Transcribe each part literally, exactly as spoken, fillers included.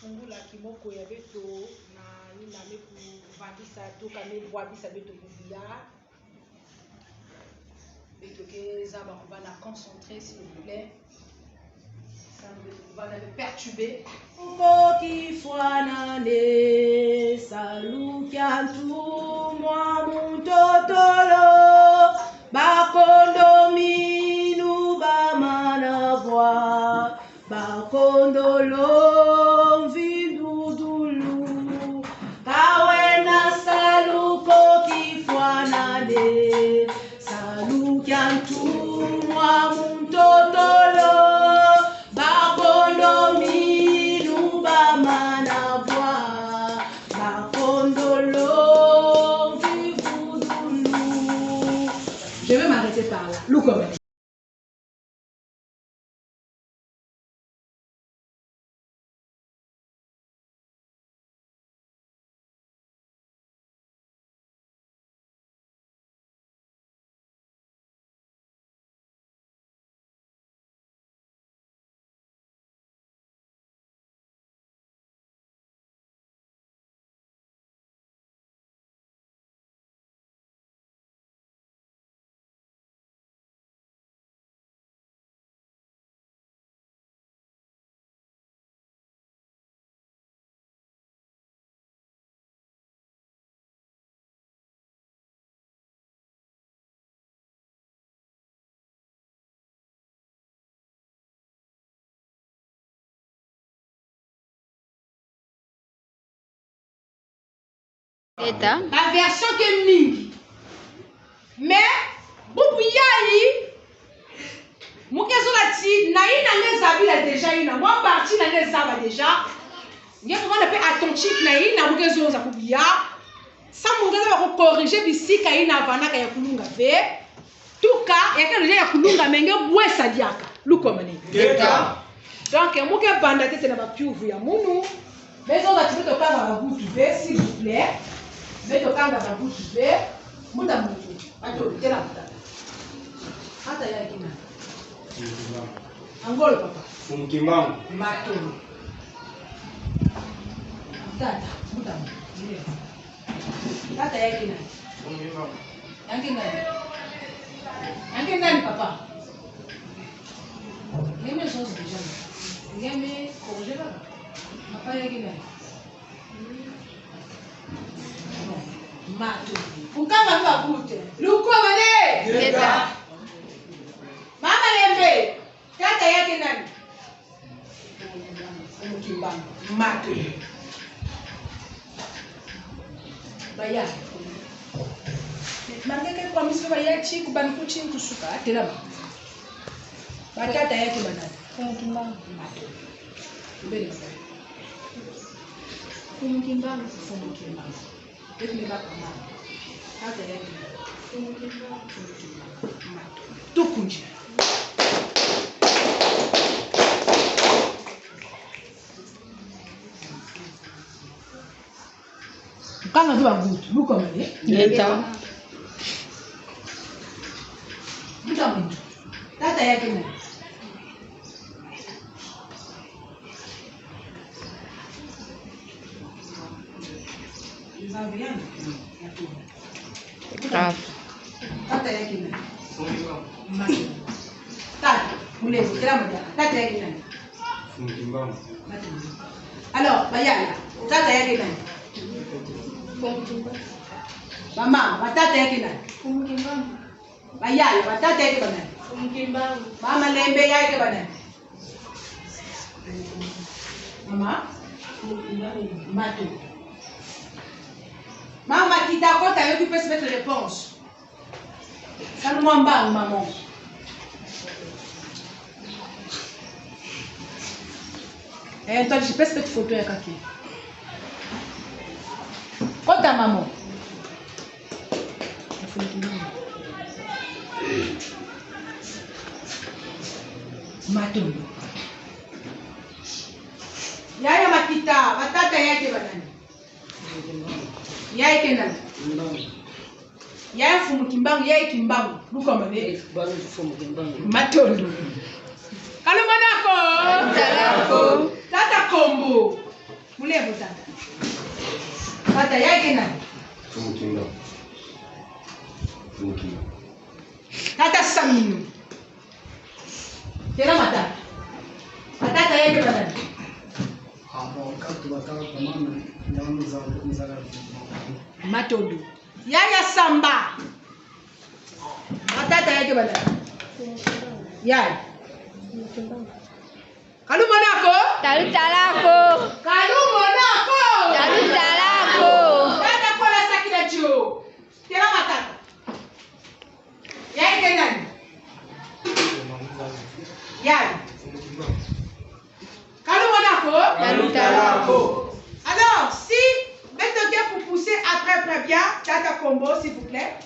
Fungula kimoko ya beto na yina me kuvandisa to ka me bwabisa beto kubiya. Beto ke zaba kuvanda concentré, s'il vous plaît. Samu beto kuvanda perturbé. Mbo kifwanane, salu kia ntumwa mutotolo, bakondo minu bamanavwa, bakondolo mvindudulu, ka wena salu ko kifwanane, salu kia ntumwa mutotolo, bakondo minu bamanavwa, bakondolo mvindudulu. Je vais m'arrêter par là. Lukomane. Eta. Ba version ke mingi. Mais, bubu yayi, mu ke zola ti, na yina nge zabila déjà yina, mwa partie na nge zaba déjà. Nge kuvanda pe attentif na yina, mu ke zonza kubiya. Samu nge zaba ku corriger bisika yina vandaka ya kulunga ve. Tuka, ya ke déjà ya kulunga, mais nge bwe sa diaka. Lukomane. Ngeta. Donc, mu ke banda ntete na ba pyuvu ya munu. Beto zonza ti beto kanga ba goutte ve, s'il vous plaît. Beto kanga ba goutte ve. Mbuta muntu. Ato, tela mbuta. Tata ya kina. Angolo papa. Mfumu Kimbangu. Matondo. Tata, mbuta muntu. Tata ya ke nani? Ya ke nani? Ya ke nani, papa? Nge me zonza déjà. Nge me corriger baba. Papa ya ke nani? Matondo. Kukanga mba kute. Lukomane. Ngeta. Mama Lembe. Tata ya ke nani? Mfumu Kimbangu. Matondo. Baya. Mangeke kwa miso baya ti kubani kuti nkusuka. Telama. Batata ya ke banani? Mfumu Kimbangu. Matondo. Mbele baba. Mfumu Kimbangu. Mfumu Kimbangu. Eti me baka mama. Tata ya ke nani? Mfumu Kimbangu. Mfumu Kimbangu. Matondo. Tukunje. Kanga tu ba goutte, lukomane. Ngeta. Mbuta muntu. Tata ya ke nani? Tata. Tata ya ke nani? Mama. Tata, mulezi, kila mmoja. Tata ya ke nani? Mfumu Kimbangu. Alors, bayaya, tata ya ke nani? Mama, batata ya ke nani? Bayaya, batata ya ke banani? Mama Lembe ya ke banani? Mama? Matondo. Mama Makita, kota yo, tu pesi beto réponse. Salu mwa mbangu, maman. Eh, ntwadi, je pesi beto photo ya kake. Kota, maman. Matondo. Yaya Makita, batata ya ke banani? Ya ke nani? Ya Mfumu Kimbangu, ya Kimbangu. Lukomane. Matondo. Kalumanako. Tata kombo. Mulemvo tata. Tata, yayi ke nani? Mfumu Kimbangu. Mfumu Kimbangu. Tata Saminu. Telama tata. Batata yayi ke banani? Ah, bon, katu batata kwa mama, ya mzala, mzala. Matondo. Yaya Samba. Batata yayi ke banani? Yayi. Ka lumona ko? Talutala ko. Ka lumona ko? Talutala ko. Tata kola sakina tio. Telama tata. Yayi ke nani? Yayi. Ka lumona ko? Talutala ko. Alors, si beto ke pour pousser à très très bien, tata Kombo, s'il vous plaît.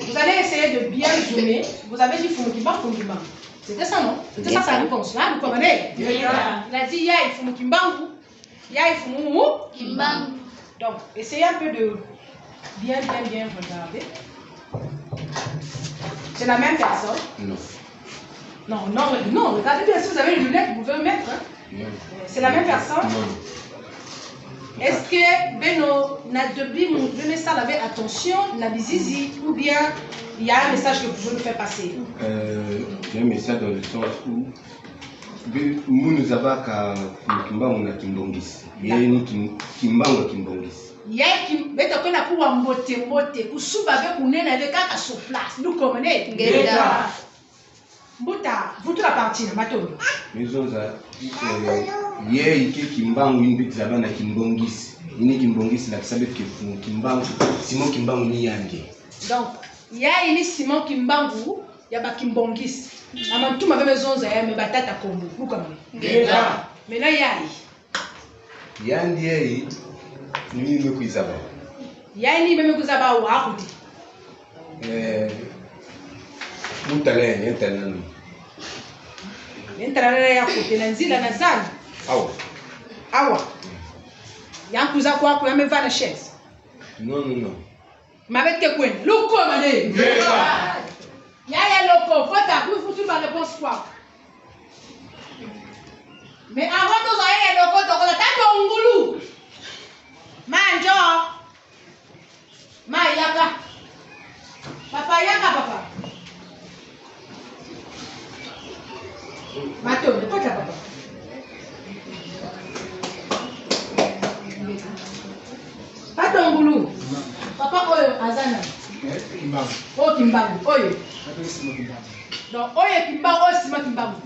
Vous allez essayer de bien zoomer. Vous avez dit Mfumu Kimbangu, Mfumu Kimbangu. C'était ça, non? C'était ça, sa réponse. Hein, vous comprenez? Il a dit, yayi Mfumu Kimbangu. Yayi Mfumu Kimbangu. Donc, essayez un peu de bien, bien, bien regarder. C'est la même personne? Non. Non, non, non, regardez bien, si vous avez une lunette, vous pouvez mettre, hein. Non. C'est la même personne? Non. Est-ce que beno na debi mu, beno sa lave attention na bizizi, ou bien il y a un message que vous voulez nous faire passer? Euh, il y a un message dans le sens où Be, munu zabaka Mfumu Kimbangu na kimbongisi. Yayi ni Kim-, Kimbangu ya kimbongisi. Yayi Kim-, beto kwenda kuwa mbote mbote, kusuba be kunena be kaka sur place. Nous comprenons? Ngeta. Mbuta, vutula partie na matondo. Mezonza, eh, yayi ke Kimbangu yina beto zaba na kimbongisi. Yina kimbongisi lakisa beto ke Mfumu Kimbangu, Simon Kimbangu ni yandi. Donc, yayi ni Simon Kimbangu ya ba kimbongisi. Ama ntuma bebe zonza yayi, me batata Kombo. Luka mwe. Ngeta. Mena yayi. Yandi yayi, ni mimi me kwiza bâ. Yayi ni mimi me kwiza bâ wa kuti. Eh, mutale, yentana no. Yentana ya kuti na nzila na zani. Awa. Awa. Ya kwiza kwaku ya me vana chaise. Non, non, non. Mabe te kwenda. Luko mane. Ngeta. Yaya loko, kota, kwiza futu ba réponse kwa. Mais avant tozwa yaya loko, tokola tata ngulu. Ma nzo. Ma yaka. Papa yaka, papa. Matondo, kota papa. Papa ngulu. Papa oyo aza nani? Eh, Kimbangu. Oyo Kimbangu, oyo. Papa Simon Kimbangu. Donc, oyo Kimbangu, oyo Simon Kimbangu.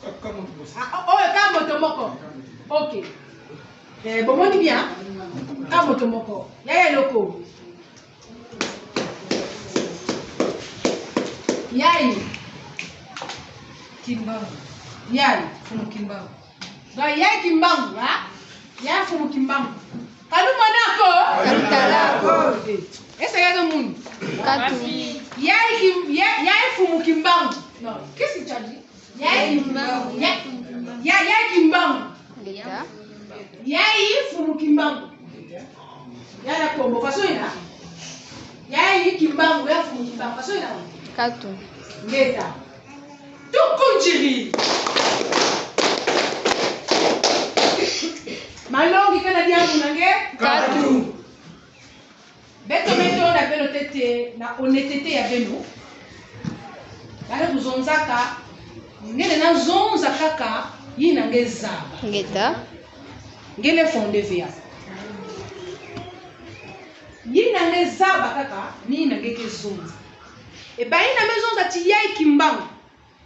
Ka, ka moto moko. Ah, o-, oyo ka moto moko. Ok. Eh, bomoni bien? Ka moto moko. Yaya loko. Yayi. Kimbangu. Yayi, Mfumu Kimbangu. Donc, yayi Kimbangu, ha? Yayi Mfumu Kimbangu. Ka lumona ko? Ka lutala ko. Eh, est-ce que ya zo munu? Katu. Yayi Kim-, ya-, yayi Mfumu Kimbangu. Non, qu'est-ce que tu as dit? Yayi Kimbangu. Ya-, ya-, yayi Kimbangu. Ngeta. Yayi Mfumu Kimbangu. Yaya Kombo, façon yina. Yayi Kimbangu, yayi Mfumu Kimbangu, façon yina. Katu. Ngeta. Tukundiri. Malongi kana diambu na nge? Katu. Beto, beto na beno ntete na honnêteté ya beno. Bana kuzonzaka, nge lenda zonza kaka yina nge zaba. Ngeta. Nge le fondé ve ya. Yina nge zaba kaka, ni yina nge ke zonza. E ba yina me zonza ti yayi Kimbangu,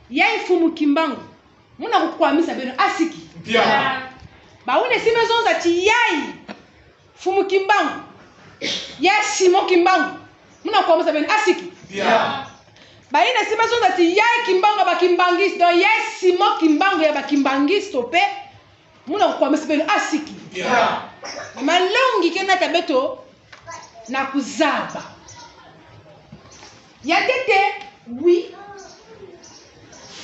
yayi Mfumu Kimbangu, muna kukwamisa beno asiki. Mpia. Ba yina si me zonza ti yayi Mfumu Kimbangu, yayi Simon Kimbangu, muna kukwamisa beno asiki. Mpia. Ba yina si me zonza ti yayi Kimbangu ya ba kimbanguiste, donc yayi Simon Kimbangu ya ba kimbanguiste mpe, muna kukwamisa beno asiki. Mpia. Malongi ke nata beto na kuzaba. Ya ntete, oui.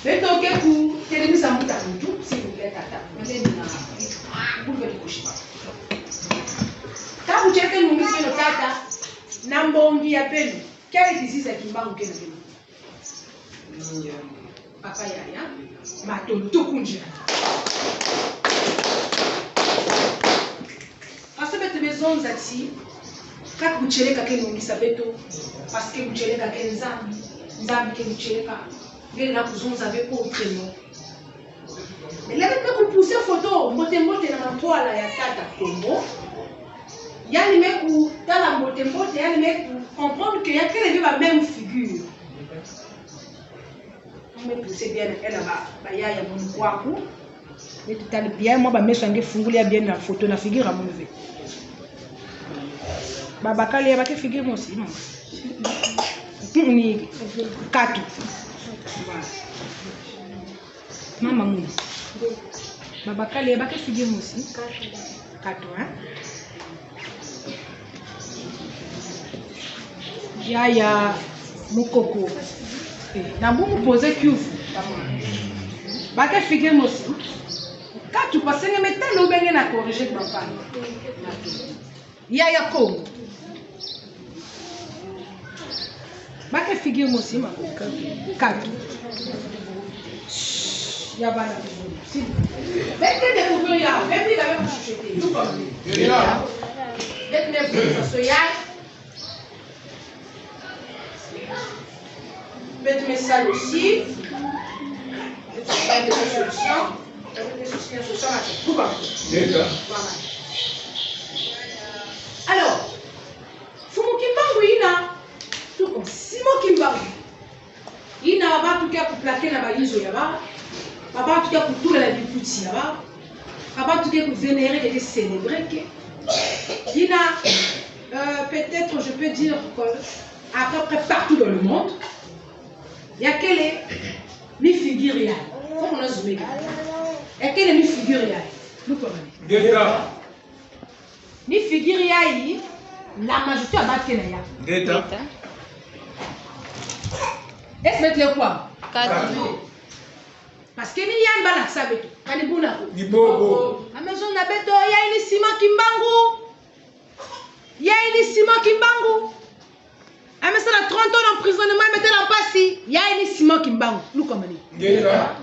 Beto ke kutelemisa mbuta muntu, s'il vous plaît, tata. Mende na, kuve kushi. Ntangu tieke nungisi beno tata, na mbongi ya beno, quelle disease ya Kimbangu ke na beno? Papa yaya, matondo, tukundira. zonza ti, kaka butieleka ke nungisa beto, parce que butieleka ke Nzambi, Nzambi ke butieleka, nge lenda kuzonza be autrement. Lenda me kupousser photo mbote mbote na mantwala ya Tata Kongo. Yandi me kutala mbote mbote, yandi me kucomprendre que ya kele ve ba même figure. Mu me pousser bien, ela ba, bayaya mu kwaku. Beto tala bien, mwa ba meso ya nge fungula bien na photo na figure ya munu ve. Babakala ya ba ke figure mosi, mama. Ni katu. Voilà. Mama munu. Babakala ya ba ke figure mosi. Katu, hein? Yaya Mukoko. Eh, na bu mu poser kiuvu. Ba ke figure mosi. Katu, parce que nge me tala ou bien nge na corriger papa. Yaya Kongo. Ba ke figure mosi, mama. Katu. Ya bana. Beto ke découvrir ya, même il avait pas chuchoté. Tout comme lui. Beto ke découvrir ça, so ya. Beto me sala aussi. Beto me sala des solutions. Beto me sala des solutions. Tout comme lui. Voilà. Alors, Mfumu Kimbangu yina, tuko Simon Kimbangu. Yina ba bantu ke kuplaquer na bayinzo ya bawu, ba bantu ke kutula na bikuti ya bawu, ba bantu ke kuvénérer, ke célébrer ke. Yina, euh, peut-être je peux dire que à peu près partout dans le monde, ya kele ni figure yayi. Faut qu'on a zoomé. Ya kele ni figure yayi. Lukomane. Ngeta. Ni figure yayi, la majorité ya bantu ke na ya. Ngeta. Est-ce que tu es quoi? Katu. Parce que ni yandi balakisa beto. Kani buna ko. Ni bobo. A maison na beto, yayi ni Simon Kimbangu. Yayi ni Simon Kimbangu. A me sala trente ans d'emprisonnement, a me tala mpasi, yayi ni Simon Kimbangu. Lukomane. Ngeta.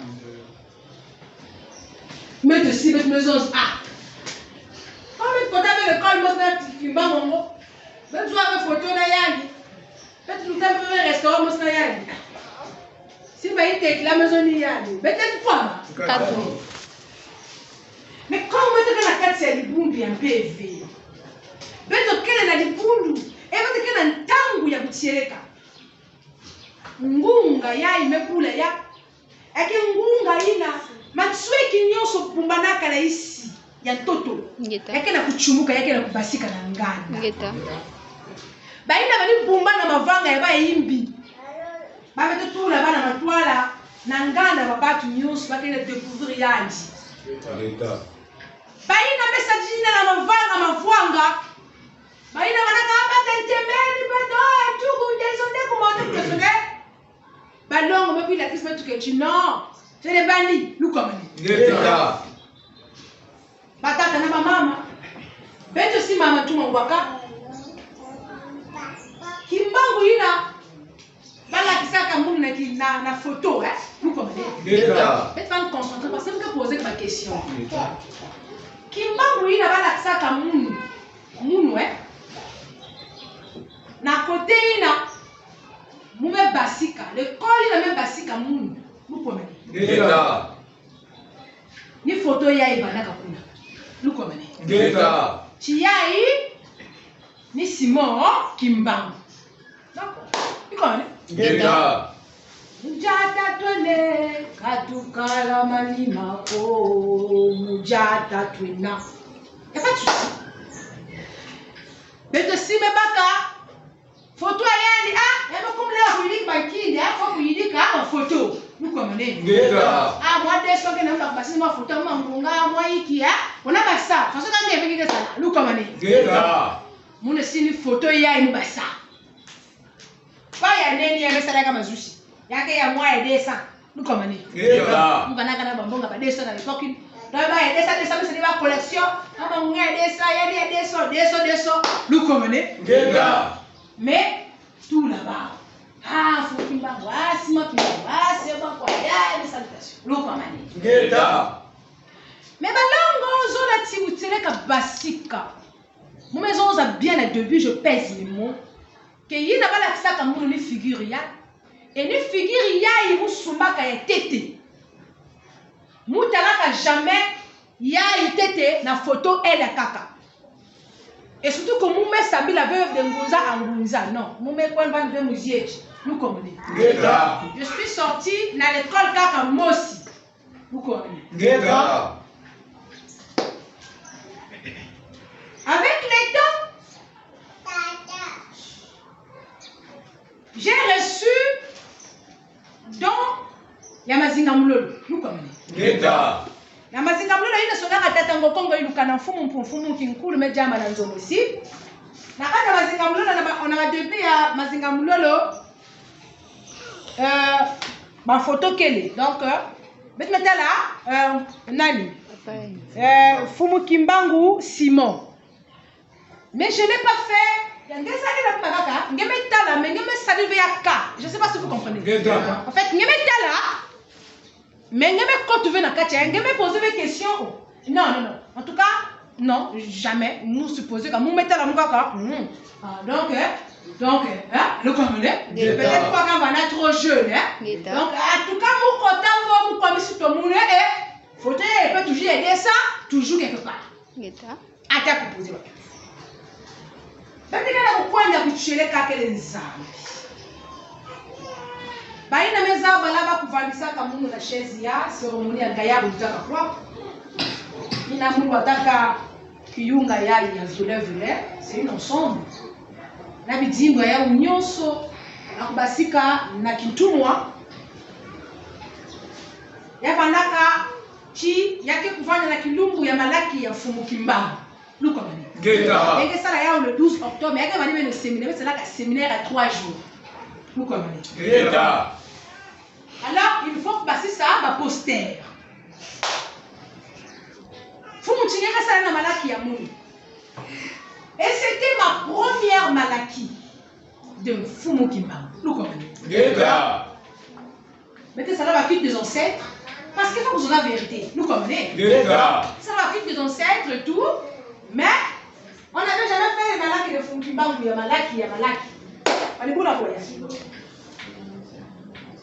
Beto si, beto me zonza. Ah. Quand beto kota ve l'école mosi na Kimbangu ngo, beto zwa ve photo na yandi. Beto luta ve restaurant mosi na yandi. Si bayi tekila maison ni yandi. Beto tufwama. Katu. Mais comme beto ke na kati ya dibundu ya mpeve, beto kele na dibundu, e beto ke na ntangu ya kutieleka. Ngunga yayi me bula ya, ya ke ngunga yina mansweki nyonso bumbanaka na yisi ya ntoto. Ngeta. Ya ke na kutiumuka, ya ke na kubasika na nganda. Ngeta. Bayina bani bumba na mavanga ya bawu ya yimbi, ba me tula bawu na matwala, na nganda ba bantu nyonso ba ke na découvrir yandi. Ngeta. Bayina me sadila na mavanga mavwanga, bayina banaka ba tentemeni beto, tuku ndezo nde kumoto kutosoke. Balongo me kwila kisi beto ke ti non. Tele bani, lukomane. Ngeta. Batata na bamama. Beto si mama tuma ngwaka. Kimbangu yina balakisaka munu na ki-, na, na photo, eh? Lukomane. Ngeta. Beto fwani concentrer parce que mu ke poser ba question. Ngeta. Kimbangu yina balakisaka munu. Munu, eh? Na côté yina mu me basika, l'école yina me basika munu. Lukomane. Ngeta. Ni photo yayi vandaka kuna. Lukomane. Ngeta. Ti yayi ni Simon Kimbangu. D'accord. Lukomane. Ngeta. Mujata twene, katukala manima ko, mujata twena. Y a pas de souci. Beto si me baka photo ya yandi, ah, ya me kumule kuyidika ba kindi, ah, faut kuyidika, ah, photo. Lukomane. Ngeta. Ah, mwa dessin ke na mba basisa mwa photo, mwa ngunga, mwa inki, ah. Ona basa, façon ka nge beki ke sala. Lukomane. Ngeta. Munu si ni photo yayi ni basa. Ba ya neni ya me salaka mazusi. Ya ke ya mwa ya dessin. Lukomane. Ngeta. Mba na kana ba mbongo ba dessin na l'époque. Donc ba ya dessin, dessin, mais c'est des collections. Ama ngunga ya dessin, ya ni ya dessin, dessin, dessin. Lukomane. Ngeta. Mais, tula bawu. Ah, Mfumu Kimbangu, ah, Simon Kimbangu, ah, c'est bon quoi. Ya, mes salutations. Lukomane. Ngeta. Mais balongo zola ti butieleka basika. Mu me zonza bien na début, je pèse mes mots. Que yina balakisaka munu ni figure ya. Et ni figure yayi mu sumbaka ya ntete. Mu talaka jamais yayi ntete na photo elle kaka. Et surtout que mu me sambila ve de ngunza a ngunza. Non, mu me kwenda ve muzieti. Vous comprenez? Ngeta. Je suis sortie na l'école kaka mosi. Vous comprenez? Ngeta. Avec le temps, j'ai reçu don ya mazinga mulolo. Vous comprenez? Ngeta. Na mazinga mulolo yina sonaka tata Ngongo Kongo iluka na mfumu mpu mfumu kinkulu me diama na nzo mosi. Na kati ya mazinga mulolo na ma-, na madébut ya mazinga mulolo, euh, ba photo kele. Donc, euh, beto me tala, euh, nani? Euh, Mfumu Kimbangu Simon. Mais je l'ai pas fait. Nge sa kena bakaka, nge me tala, mais nge me sali ve ya ka. Je sais pas si vous comprenez. Ngeta. En fait, nge me tala, mais nge me kota ve na kati, nge me poser ve question. Non, non, non. En tout cas, non, jamais. Mu supposer que mu me tala mu kaka. Hmm. Ah, donc, euh, donc, euh, hein, vous comprenez? Ngeta. Peut-être pas quand on est trop jeune, hein. Ngeta. Donc, en tout cas, mu kota vo, mu kota misuto mu ne, eh, faut, eh, peut toujours aider ça, toujours quelque part. Ngeta. Ata kuposer ba. Beto kena kukwenda kutieleka kele Nzambi. Bayina me zaba la ba kuvandisaka munu na chaise ya cérémonie ya ngaya butaka kwa. Yina munu wataka kiyunga ya, ya violet violet, c'est une ensemble. Na bidimbu yawu nyonso, na kubasika na kintumwa. Ya vandaka ti, ya ke kuvanda na kilumbu ya malaki ya Mfumu Kimbangu. Vous comprenez? Ngeta. Ya ke sala yawu le douze octobre, ya ke vandi beno séminaire, me salaka séminaire ya trois jours. Vous comprenez? Ngeta. Alors, il faut kubasisa ba poster. Mfumu ti nge ke sala na malaki ya munu. Et c'était ma première malaki de Mfumu Kimbangu. Vous comprenez? Ngeta. Beto sala ba culte des ancêtres, parce qu'il faut que ce soit la vérité. Vous comprenez? Ngeta. Sala ba culte des ancêtres et tout, mais on n'avait jamais fait malaki de Mfumu Kimbangu, ya malaki, ya malaki. Ani bula kwa ya.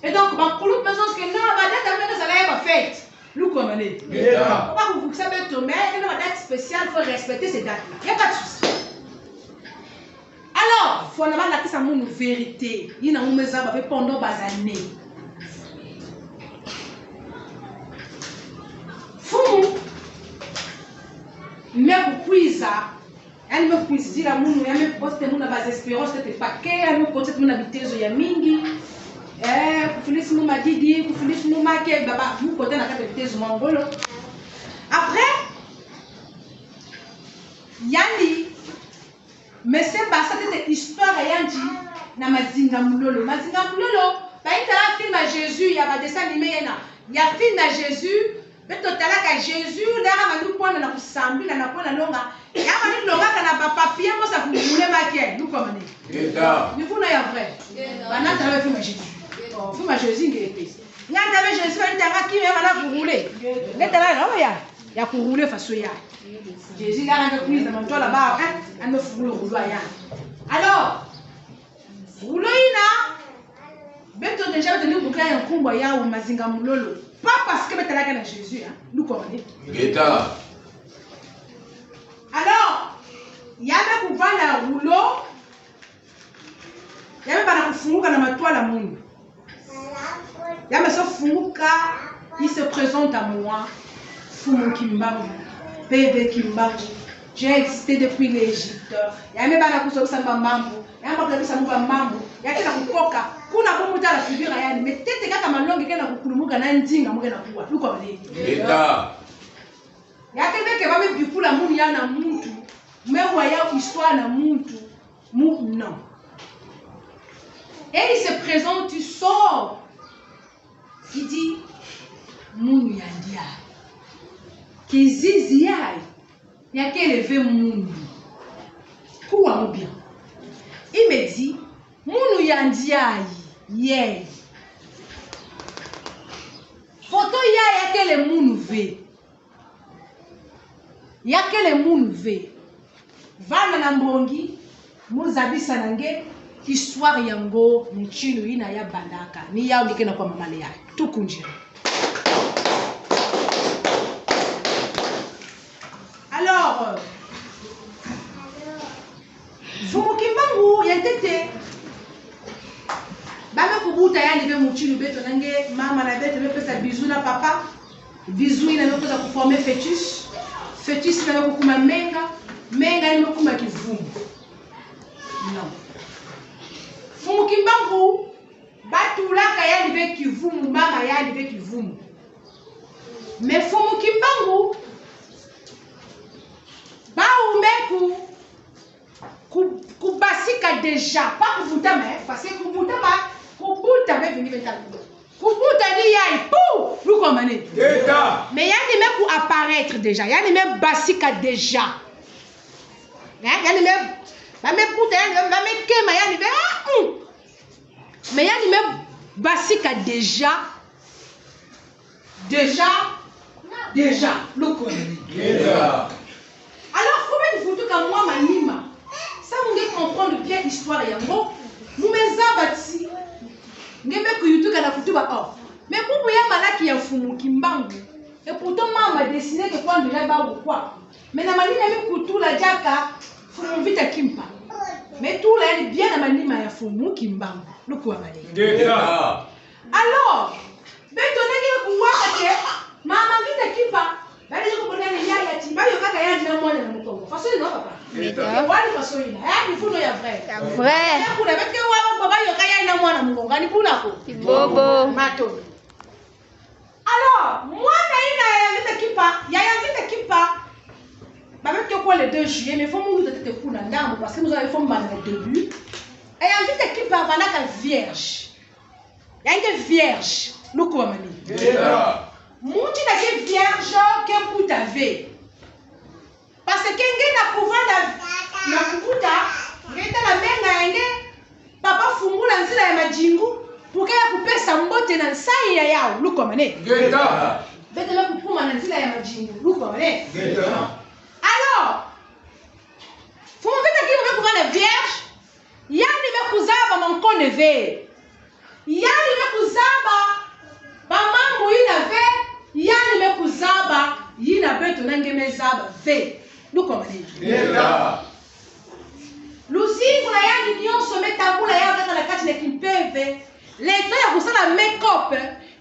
Et donc, ba kulutu me zonza que non, ba date ya munu sala ya ba fête. Vous comprenez? Ngeta. Faut pas que vous, ça va être, mais il y a des dates spéciales, faut respecter ces dates-là. Il y a pas de souci. Alors, fwana balakisa munu vérité, yina mu me zaba ve pendant ba années. Mfumu me kukwiza, yandi me kukwizila munu, yandi me kuposter munu na ba espérance ntete paquet, yandi me kuposter munu na bitezo ya mingi. Eh, kufilisa munu madidi, kufilisa munu make, baba, mu kota na kati ya bitezo mwa ngolo. Après, yandi me se basa ntete histoire ya yandi na mazinga mulolo. Mazinga mulolo, bayita la film ya Jésus, ya ba dessin animé yena. Ya film ya Jésus, beto talaka Jésus, l'heure ya vandi kwenda na kusambila na kwenda longa. Ya vandi longaka na ba papier, mosi ya kurouler make, vous comprenez? Ngeta. Ni vuna ya vrai. Ngeta. Bana tala film ya Jésus. Oh, film ya Jésus nge pe. Nga tala Jésus, vandi tanga ki, ya vandi rouler. Nge tala, oh ya. Ya kurouler façon ya. Jésus, l'heure ya kwiza na mantwala ba, eh, yandi me fungula rouleau ya. Alors, rouleau yina, beto déjà beto ni bukila ya nkumbu yawu mazinga mulolo. Pas parce que beto talaka na Jésus, hein. Vous comprenez? Ngeta. Alors, ya me kuvanda rouleau, ya me banda kufunguka na mantwala munu. Ya me se funguka, il se présente à moi. Mfumu Kimbangu, P V Kimbangu, j'ai existé depuis l'Égypte. Ya me banda kuzolisa munu ba mambu, ya me banda kuzolisa munu ba mambu, ya ke na kukoka. Kuna bu mu tala figure ya yandi, mais ntete kaka malongi ke na kukulumuka na ndinga mu ke na kuwa. Vous comprenez? Ngeta. Ya ke beke ba me bikula munu ya na muntu, me wa ya histoire na muntu, mu, non. Et il se présente, il sort. Il dit, munu yandi yayi. Kizizi yayi, ya kele ve munu. Kuwa munu bien. Il me dit, munu yandi yayi, yee. Photo yayi ya kele munu ve. Ya kele munu ve. Vana na mbongi, mu zabisa na nge histoire yango mutinu yina ya bandaka. Ni yawu nge ke na kwa mama Lea. Tukundiri. Alors, euh, Mfumu Kimbangu ya ntete, ba me kubuta yandi ve mutinu beto na nge, mama na beto me pesa bisou na papa. Bisou yina me kwiza ku former fœtus. Fœtus yina me kukuma menga. Menga yina me kukuma kivumu. Non. Mfumu Kimbangu, ba tulaka yandi ve kivumu, mama yandi ve kivumu. Mais Mfumu Kimbangu, bawu me ku, ku, kubasika déjà, pas kubutama, hein, parce que kubutama, kubuta, me vingi me tala. Kubuta ni yayi, pou, luko mane. Ngeta. Mais yandi me ku apparaître déjà, yandi me basika déjà. Hein, yandi me, ba me buta yandi, ba me kema yandi ve, ah, hum. Mais yandi me basika déjà. Déjà, déjà, luko mane. Déjà. Alors, faut bien vutuka mwa manima. Samu nge comprendre bien histoire yango. Mu me zaba ti nge me kuyutuka na kutuba, oh. Mais bubu ya manaki ya Mfumu Kimbangu. Et pourtant, mama décidé que kwani déjà bawu kwa. Mais na manima me kutula diaka Mfumu Vita Kimpa. Me tula yandi bien na manima ya Mfumu Kimbangu. Luko mane. Ngeta. Alors, beto na nge kuwaka ti mama Vita Kimpa, ba lenda kubonda ni yaya ti, ba yokaka yandi na mwana na mukongo. Façon yina, papa? Ngeta. Wani façon yina. Yandi vuno ya vrai. Ya vrai. Ya kuna, beto ke wa, ba, ba yoka yandi na mwana mukongo. Ani buna ko? Kibobo. Matondo. Alors, mwana yina ya Vita Kimpa, ya, ya Vita Kimpa, ba me ke kwa le deux juillet, mais faut mu luta ntete kuna ndambu, parce que mu zaba, faut mu banda na début. Ya, ya Vita Kimpa avandaka vierge. Yandi ke vierge, luko mane. Ngeta. Muntu yina ke vierge, ke buta ve. Parce que nge na kuvanda na kubuta, nge tala menga ya nge, papa fungula nzila ya madingu, pour que ya kupesa mbote na nsayi ya yawu, luko mane. Ngeta. Beto me kukuma na nzila ya madingu, luko mane. Ngeta. Alors, Mfumu Vita Kimpa me kuvanda vierge, yandi me kuzaba mankone ve. Yandi me kuzaba bamambu yina ve, yandi me kuzaba yina beto na nge me zaba ve. Luko mane. Ngeta. Luzingu na yandi nyonso me tambula yawu kaka na kati na kimpeve. Le temps ya kusala make-up,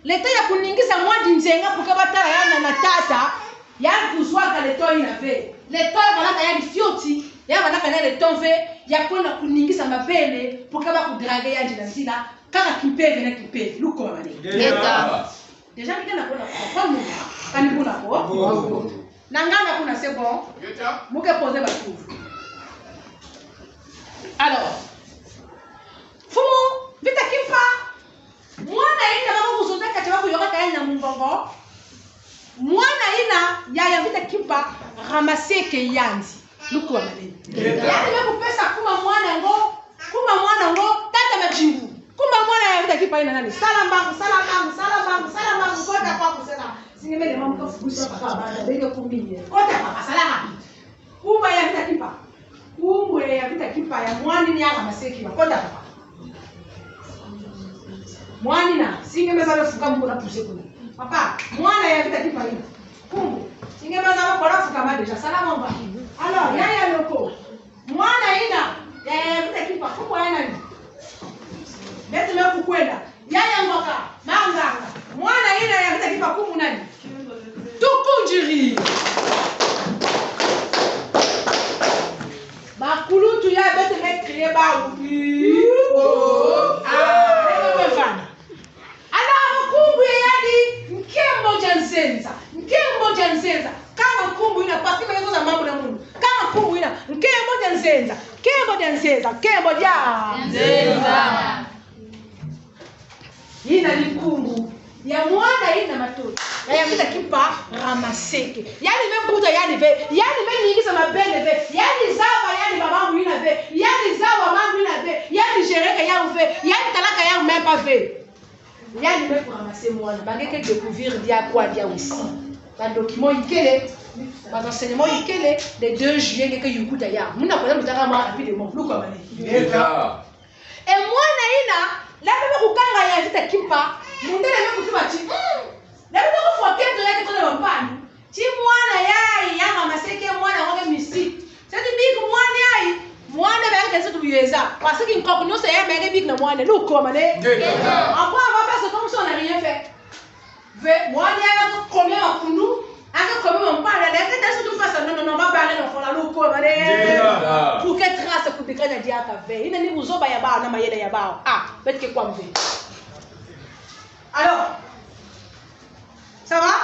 le temps ya kuningisa mwa dinzenga pour que ba tala yandi na tata, yandi kuzwaka le temps yina ve. Le temps ya valaka yandi fioti, ya valaka yandi le temps ve ya kwenda kuningisa mabele pour que ba kudraguer yandi na nzila, kaka kimpeve na kimpeve, luko mane. Ngeta. Déjà, nge na kwenda kwa muna, kani buna ko? Bon. Na ngana kuna, c'est bon. Ngeta. Mu ke poser ba tu. Alors, Mfumu Vita Kimpa, mwana yina ba kuzonzaka ti ba kuyokaka yandi na mungongo. Mwana yina, yaya Vita Kimpa ramaseke yandi. Luko mane. Ngeta. Yandi me kupesa kuma mwana ngo, kuma mwana ngo, tata madingu. Kuma mwana ya Vita Kimpa yina nani? Sala mbangu, sala mbangu, sala mbangu, sala mbangu, kota kwaku, sala. Si nge mene mama ka fukusa papa banda, benge kumiye. Kota papa, sala rapide. Kuma ya Vita Kimpa. Kuma ya Vita Kimpa ya mwana ni ya ramaseke, kota papa. Mwana yina, si nge me zaba fukama, mu kona pousser kuna. Papa, mwana ya Vita Kimpa yina. Kumbu. Si nge me zaba, kona fukama déjà, sala mamba. Alors, yaya Loko. Mwana yina, ya, ya, ya Vita Kimpa, kumbu ya nani? Beto me kukwenda. Yaya Ngoka, Manganga. Mwana yina ya Vita Kimpa, kumbu nani? Tukundiri. Bakuluntu ya beto me crier bawu. I, O, A. Beto me vanda. Alors, nkumbu ya yandi, nkembo dia nzenza, nkembo dia nzenza. Kanga nkumbu yina, parce que me zonza mambu na munu. Kanga nkumbu yina, nkembo dia nzenza, nkembo dia nzenza, nkembo dia nzenza. Yina ni nkumbu ya mwana yina, matondo. Ya, ya Vita Kimpa Ramaseke. Yandi me buta yandi ve, yandi me ningisa mabele ve, yandi zaba yandi bamambu yina ve, yandi zaba mambu yina ve, yandi géreka yawu ve, yandi talaka yawu même pas ve. Yandi me ku ramasser mwana, ba nge ke découvrir diawu kwa diawu aussi. Ba documents ikele, Ba enseignement ikele, le deux juillet, nge ke yukuta ya. Muna kwa mutaka ma rapidement. Luko mane. Ngeta. E mwana ina, la bebe kukanga ya Vita Kimpa, mundele me kutuma ti, mm. La bebe kufwa kento ya kento na bampandu. Ti mwana yayi, ya mama seke mwana wake misi. Seti biki mwana yayi, mwana ba ya kento tu yeza. Parce que nkoko nyoso ya me ke biki na mwana, luko mane. Ngeta. Après avoir fait ça comme si on n'a rien fait. Ve, mwana yayi ake komi makundu, ake komi mampanda, la ke ta su tu fasa, non, non, non, ba ba, non, fona luko mane. Ngeta. Pour que trace ku bikanya diaka ve. Ina ni buzoba ya ba, na mayele ya ba. Ah, beto ke kwa mve. Alors, ça va?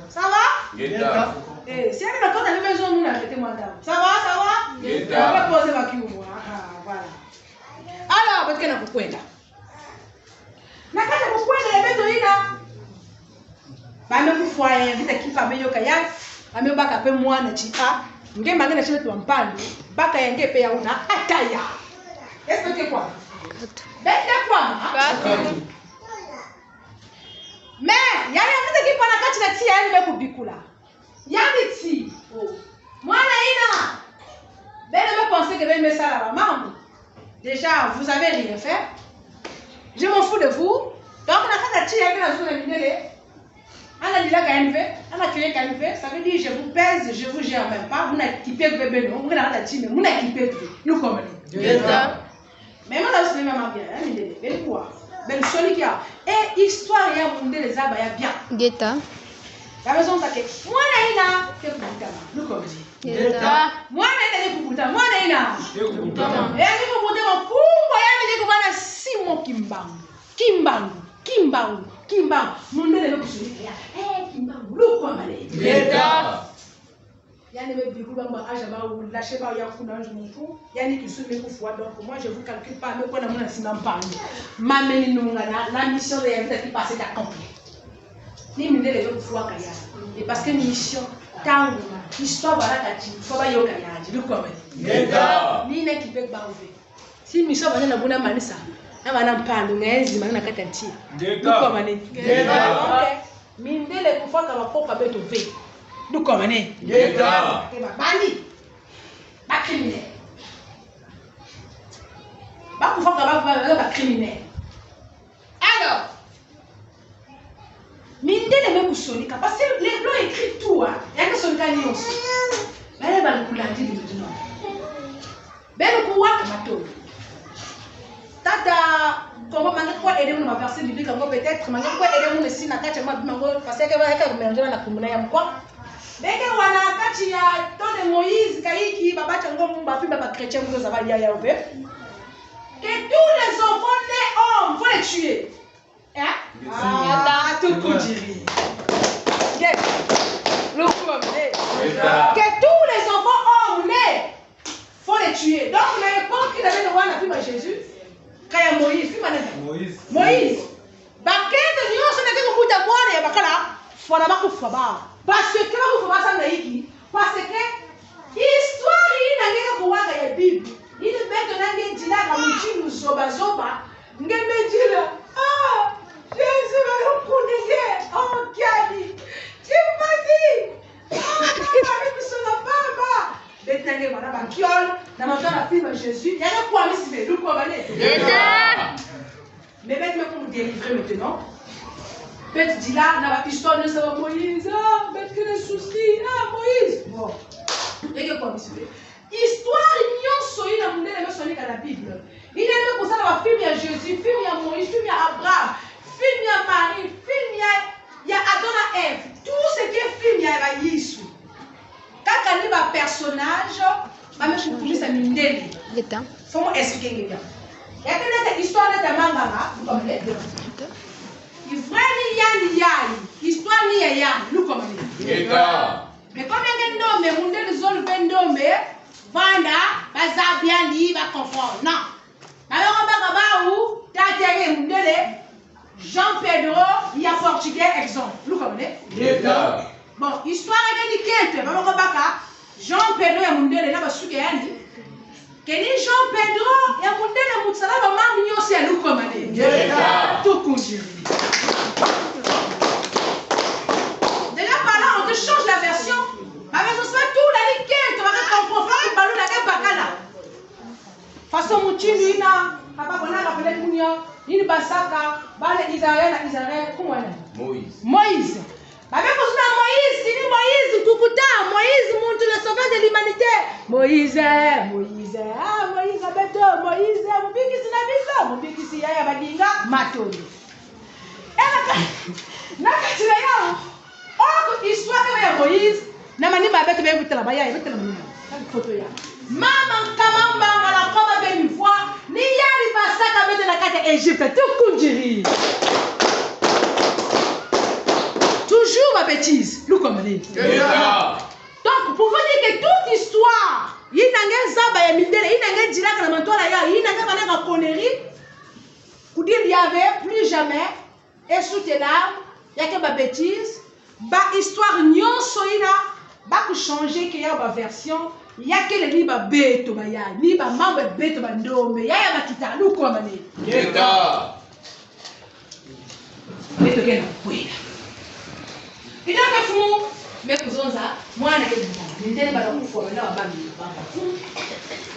Ça va? Ngeta. Eh, si elle est d'accord, elle veut nous répéter, madame. Ça va, ça va? Ngeta. On va poser ma kiu, moi. Ah, voilà. Alors, beto ke na kukwenda. Na kati ya kukwenda ya beto ina. Ba me kufwa ya Vita Kimpa, ba me yoka ya. Ba me baka pe mwana ti a. Nge ma nge na ti beto bampandu. Baka ya nge pe ya una. Ata ya. Est-ce que kwa? Beto kwa, ha? Mais, ya ya Vita Kimpa na kati na tiya, ya ni me kubikula. Ya ni ti, oh. Mwana ina. Beno me penser que beno me sala ba mambu. Déjà, vous avez rien fait. Je m'en fous de vous. Donc, na kati na tiya, ya ni na zulu na mindele. Ana lila ka ya ni ve, ana kele ka ya ni ve. Ça veut dire, je vous pèse, je vous gère même pas. Muna kipe ve beno, muna kati na tiya, muna kipe ve. Luko mane. Ngeta. Mais mwana aussi, même bien, hein, mindele, beno kwa. Beno sonikia. Et histoire ya mundele zaba ya bien. Ngeta. La raison, c'est que mwana ina ke kubutama. Luko mane. Ngeta. Mwana ina ke kubutama. Mwana ina ke kubutama. Eh, ke kubutama. Nkumbu ya ni ke kubana Simon Kimbangu. Kimbangu. Kimbangu. Kimbangu. Mundele me kusonika ya. Eh, Kimbangu. Luko mane. Ngeta. Ya ni me bikula ba aja ba u lâcher ba ya kuna nju muntu. Ya ni kisu me kufwa, donc moi je vous calcule pas, me kwenda muna sima mpandu. Ma me ni nungana, la mission de ya Vita Kimpa s'est accomplie. Ni mindele yo kufwa ka ya. Et parce que mission, ntangu, histoire ba la kati, faut ba yoka ya, je le connais. Ngeta. Ni na kipe ba uve. Si mission ba na buna manisa, na bana mpandu, nga enzi, mana kati na tiya. Ngeta. Luko mane. Ngeta. Ok. Mindele kufwaka bakoko ya beto ve. Luko mane. Ngeta. Ke ba bandit. Ba criminel. Ba kufwaka ba, ba, ba, ba criminel. Alors, mindele me kusonika, parce que le blanc écrit tout, hein. Ya ke sonika nionso. Bale ba lukulandi di maintenant. Beno kuwa ka matondo. Tata, comment, ma nge kwe aider munu na ba verset biblique yango, peut-être, ma nge kwe aider munu si na kati ya ma, ma ngo, parce que ba, ka mélanger na kumuna ya mkwa. Beke wana kati ya temps de Moïse, kayiki, babâ ti yango mumba, puis ba, ba chrétiens, munu zaba ya ya uve. Que tous les enfants nés hommes, faut les tuer. Hein? Ah, tout kudiri. Yes. Luko mane. Ngeta. Que tous les enfants hommes nés, faut les tuer. Donc, na époque, il avait le roi, na fima Jésus. Ka ya Moïse, fima nani? Moïse. Moïse. Bakento nionso na ke kukuta bwana ya bakala, fwana ba kufwa ba. Parce que ba kufwa ba sa na yiki. Parce que histoire ina nge ke kuwaka ya Bible, ina beto na nge dilaka mutindu zoba zoba, nge me dila, ah, Jésus va nous punir, oh, kiadi, ti mpasi, ah, mama, ni kusona mama. Beto na nge bana ba kiol, na matala fima Jésus, ya ke kwamisi be, luko mane. Ngeta. Mais beto me ku mu délivrer maintenant. Beto dila na ba histoire de sa Moïse. Ah, beto ke na souci. Ah, Moïse. Bon. Nge ke kwamisi be. Histoire nionso ina mundele me sonika na Bible. Ina me kusala ba film ya Jésus, film ya Moïse, film ya Abraham, film ya Marie, film ya, ya Adam na Ève. Tout ce qui est film ya, ya ba Yesu. Kaka ni ba personnage, ba me kukumisa mindele. Ngeta. Faut mu expliquer nge bien. Ya ke nete histoire nete manganga, luko mane. Ngeta. Vrai ni ya ni ya, histoire ni ya ya, luko mane. Ngeta. Mais comme nge ndombe, mundele zolo ve ndombe, vanda, ba zabi yandi, ba comprendre. Non. Ba me baka bawu, tata ya nge mundele, João Pedro ya Portugal, exemple. Luko mane? Ngeta. Bon, histoire ya nge ni kento, ba me baka João Pedro ya mundele na ba suki ya yandi. Que ni João Pedro ya mundele mutu sala ba mambu nionso ya, luko mane? Ngeta. Tout kudiri. Déjà par là, on te change la version. Mutindu yina, papa, kona ka pele munia, yina basaka bana Israël na Israël, nkumbu wani? Moïse. Moïse. Ba me kuzuna Moïse, tini Moïse, kukuta, Moïse, muntu le sauveur de l'humanité. Moïse, Moïse, ah, Moïse, beto, Moïse, mubikisi na biso, mubikisi, yaya badinga, matondo. E na ka-, na kati na yawu, oko histoire ya Moïse, na mani ba beto be butala ba yaya, butala mani ba. Ka foto ya. Mama Nkama Mbangala Nkoma Beni Vwa, ni yandi basaka beto na kati ya Égypte, tukundiri. Toujours ba bêtises, lukomane. Donc, pour vous dire que toute histoire, yina nge zaba ya mindele, yina nge dilaka na mantwala ya, yina nge vanaka connerie, kudila ya ve, plus jamais, et sous tes larmes, ya ke ba bêtises, ba histoire nyonso yina, ba kuchanger ke ya ba version, ya kele ni ba beto ba ya, ni ba mambu ya beto bandombe, ya ya bakita, lukomane. Ngeta. Beto ke na kwenda. Ina ke mfumu, me kuzonza, mwana ke buta. Ni ndeni bala kufwa, bala wabami, bala mfumu.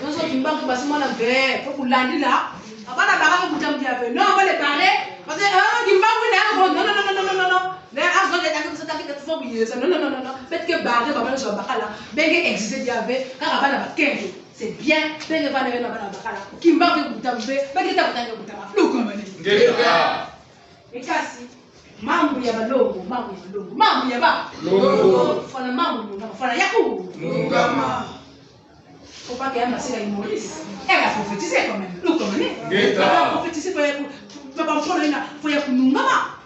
Nonso Kimbangu basi mwana mpe, ko kulandila. Abana baka ke buta mdia mpe. Non, on va les barrer. Parce que, euh, Kimbangu na, non, non, non. Mais, ah, zo, ya ke buta, ke buta, faut oublier ça. Non, non, non, non, non. Beto ke barrer, bala nso bakala. Beke exister mdia mpe, kaka bana bakenge. C'est bien, beke vana beno bana bakala. Kimbangu ke buta mpe, beke ta buta ke buta mpe. Lukomane. Ngeta. E kasi, mambu ya balongo, mambu ya balongo, mambu ya ba? Longo. Fwana mambu nungama, fwana ya ku? Nungama. Faut pas que ya masika ya Moïse. Elle a prophétisé quand même. Lukomane. Ngeta. Elle a prophétisé, faut ya ku-, faut pas prendre une, faut ya kunungama.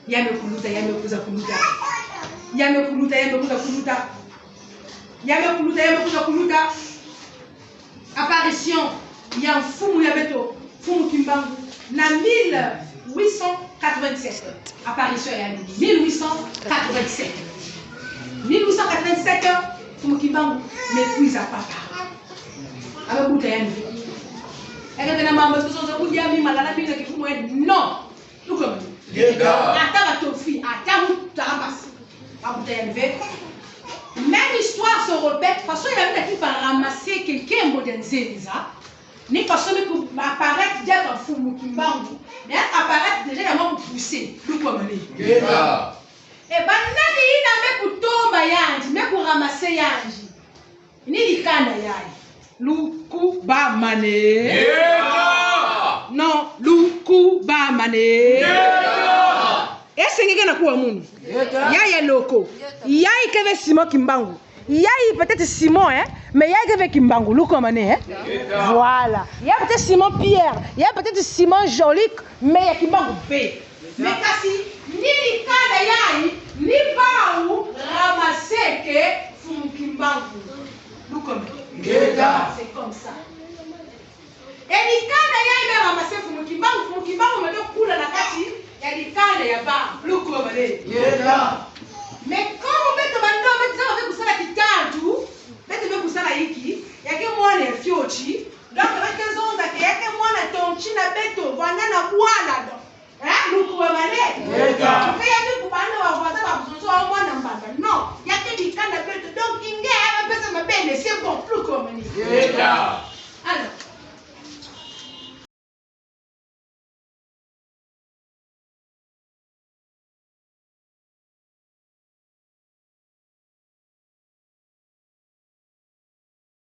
Ya me kuluta, ya me kuza kuluta. Ya me kuluta, ya me kuza kuluta. Ya me kuluta, ya me kuza kuluta. Apparition ya mfumu ya beto, Mfumu Kimbangu, na mille huit cent quatre-vingt-sept. Apparition ya mille huit cent quatre-vingt-sept. Mille huit cent quatre-vingt-sept, Mfumu Kimbangu me kwiza papa. Abe buta yandi ve. Eke tena mambu tusozo kudia mi malala mi na kifumu e, non. Lukomane. Ngeta. Ata ba tofi, ata mutu ata basi. Ba buta yandi ve. Même histoire se répète, façon ya mina ki ba ramasser nkembo dia nzenza. Ni façon me ku apparaître diaka Mfumu Kimbangu. Mais apparaître déjà ya mwa ku pousser. Lukomane. Ngeta. E ba nani yina me kutomba yandi, me ku ramasser yandi? Ni dikanda yayi. Lukubamane. Ngeta. Non, lukubamane. Ngeta. E senge ke na kuwa munu. Ngeta. Yayi ya loko. Yayi ke ve Simon Kimbangu. Yayi peut-être Simon, hein, mais yayi ke ve Kimbangu. Lukomane, hein. Ngeta. Voilà. Yayi peut-être Simon Pierre. Yayi peut-être Simon Joly, mais ya Kimbangu ve. Mais kasi, ni dikanda yayi, ni bawu ramasser-ke Mfumu Kimbangu. Lukomane. Ngeta. C'est comme ça. E dikanda yayi me ramasser Mfumu Kimbangu, Mfumu Kimbangu me to kula na kati ya dikanda ya bawu. Lukomane. Ngeta. Mais comme beto bandombe, beto zaba ve kusala kitantu, beto ve kusala inki, ya ke mwana ya fioti, donc beto zonza ke ya ke mwana tonti na beto, vwanda na bwala, donc. Hein? Lukomane? Ngeta. Mpe ya ke kubanda wa voisin ba kuzonza wa mwana mbanda. Non. Ya ke dikanda beto. Donc, inge ya ba pesa mabende, c'est bon. Lukomane? Ngeta. Alors,